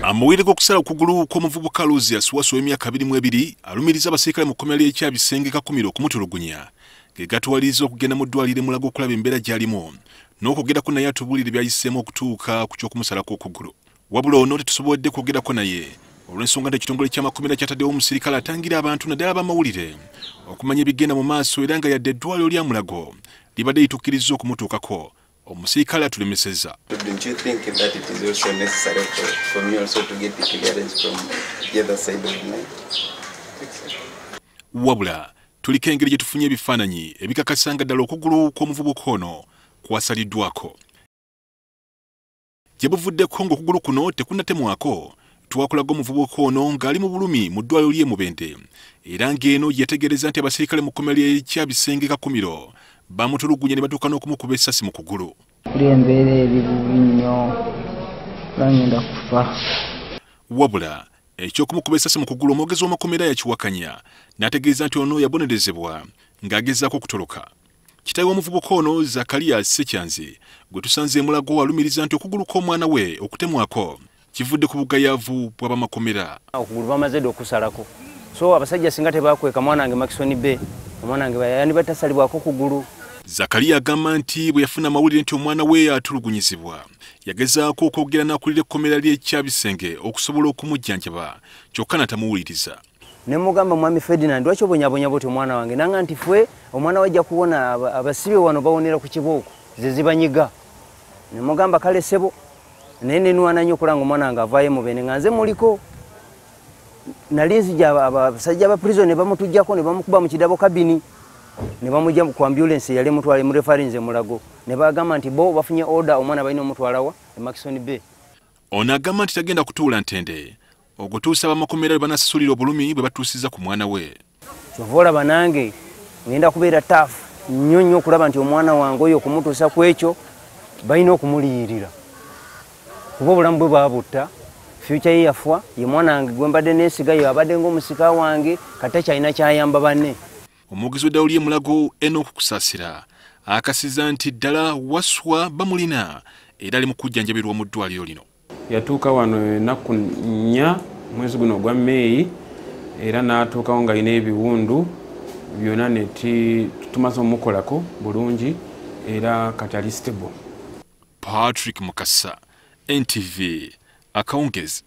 Amawulire g'okusala okugulu kw'omuvubuka Luzias Wasswa ow'emyaka 22 alumiriza abaserikale mu kkomera ly'e Kyabisenge Kakumiro okumutulugunya ge gatwaliriza okugenda mu ddwaliro e Mulago okulaba embeera gy'alimu n'okwogerako naye atubuulire by'ayiseemu okutuuka ku ky'okumusalako okugulu. Wabula ono tetusobodde kwogerako naye olw'ensonga nti ekitongole ky'amakomera kyataddewo omusirikale atangira abantu naddala ab'amawulire okumanya ebigenda mu maaso, era nga yadde eddwaliro lya Mulago libadde litukkiriza okumutuukako, omusirikale atulemesezza. Don't you think that it is also necessary for me also to get the clearance from the other side of my? Wabula tuliko engeri gye tufunye ebifaananyi ebikakasa nga ddala okugulu kw'omuvubuka ono kwasaliddwako. Gye buvuddeko ng'okugulu kuno tekunnatemwako, twakulaga omuvubuka ono ng'ali mu bulumi mu ddwaliro ly'e Mubende, era ng'eno yeetegereza nti abaserikale mu kkomera ly'e Kyabisenge Kakumiro bamutulugunya ne batuuka n'okumukuba essasi mu kugulu. Kuli embeera eri bubi nnyo, ngenda kufa. Wabula eky'okumukuba essasi mu kugulu omwogezi w'amakomera yakiwakanya n'ategeeza nti ono yabonerezebwa ng'agezaako okutoloka. Kitaawe w'omuvubuka ono Zakaria Ssekyanzi gwe tusanze e Mulago alumiriza nti okugulu kw'omwana we okutemwako kivudde ku bugayaavu bw'abamakomera. Okugulu bamaze dda okusalako, so abasajja singa tebakweka mwana wange Maxon Bay, omwana wange yandibadde tasalibwako kugulu. Zakaria agamba nti bwe yafuna amawulire nti omwana we atulugunyizibwa, yagezaako okwogera n'akulira ekkomera ly'e Kyabisenge okusobola okumujjanjaba, kyokka n'atamuwuliriza. Ne mugamba, mwami Ferdinand, lwaki obonyabonya bw'otyo omwana wange? Nanga nti ffe omwana we ajja kuwona, abasibe wano bawonera ku kibooko ze zibanyiga. Ne mugamba kale ssebo, naye nenwana nnyo okulanga omwana wange avaayo Mubende nga nze muliko. Nali nzija abasajja ba prison ne bamutuggyako ne bamukuba mu kidabo kabini ne bamugya ku ambulance eyali emutwala emurefarinze Mulago, ne bagamba nti bo bafunye order omwana balina omutwala wa e Maxon Bay. Ono agamba nti tagenda kutuula ntende okutuusa abamakomera lwe banasasulira obulumi bwe batuusiza ku mwana we. Kyova olaba nange ngenda kubeera taafu nnyo nnyo okulaba nti omwana wange oyo okumutuusa ku ekyo balina okumuliyirira, kuba obulamu bwe baabutta, future ye yafa, ye mwana wange gwe mbadde neesiga, ye abadde ng'omusika wange, kati takyalina kyayamba banne. Omwogezi w'eddwaliro ly'e Mulago Enock Kusaasira akasiza nti ddala Wasswa bamulina era ali mu kujjanjabirwa mu ddwaliro lino. Yatuuka wano ennaku 4 mwezi guno ogwa Meeyi, era n'atuukawo ng'alina ebiwundu byonna ne tumaze omukolako bulungi era kati ali stable. Patrick Mukasa, NTV, akawungezi.